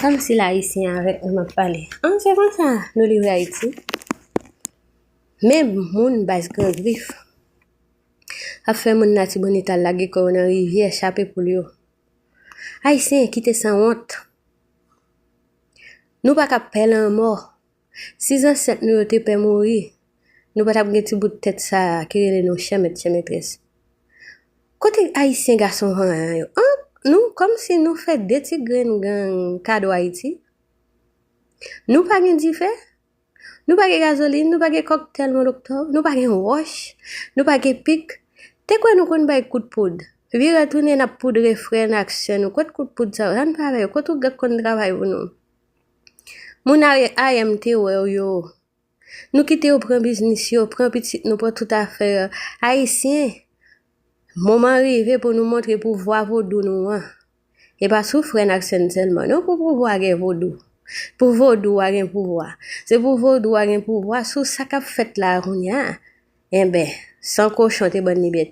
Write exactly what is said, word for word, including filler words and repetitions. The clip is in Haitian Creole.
Kòmsi l ayisyen avèk nou m ap pale. An, se konsa nou rive Ayiti. Men moun baz Gran Grif ap fè moun Latibonit al lage kò yo nan rivyè, chape poul yo. Ayisyen, kite sanwont. Nou pa ka pè lanmò. Si zansèt nou yo te pè mouri, nou pa t ap gen ti bout tèt sa a ki rele nou chè mèt, chè metrès. Kote ayisyen gason vanyan yo? An, nou, kòmsi nou fè de ti grenn gang kado Ayiti. Nou pa gen dife, nou pa gen gazolin, nou pa gen kòktèl moloktòv, nou pa gen wòch, nou pa gen pik. Te kwè nou konn bay kout poud. Vire tounen n ap poudre frè n ak sè nou. Kot kout poud sa yo? Sa n pa avè yo. Kot ougak konn travay pou nou? Moun A M te wè w yo. Nou kite yo pran biznis yo, pran pitit nou, pran tout afè yo. Ayisyen, moman rive pou nou montre pouvwa vodou nou an. E pa sou frè n ak sè n sèlman non, pou pouvwa gen vodou. Pou vodou a gen pouvwa. Se pou vodou a gen pouvwa sou sa k ap fèt la a kounye a. Enben, san kochon te bann libète.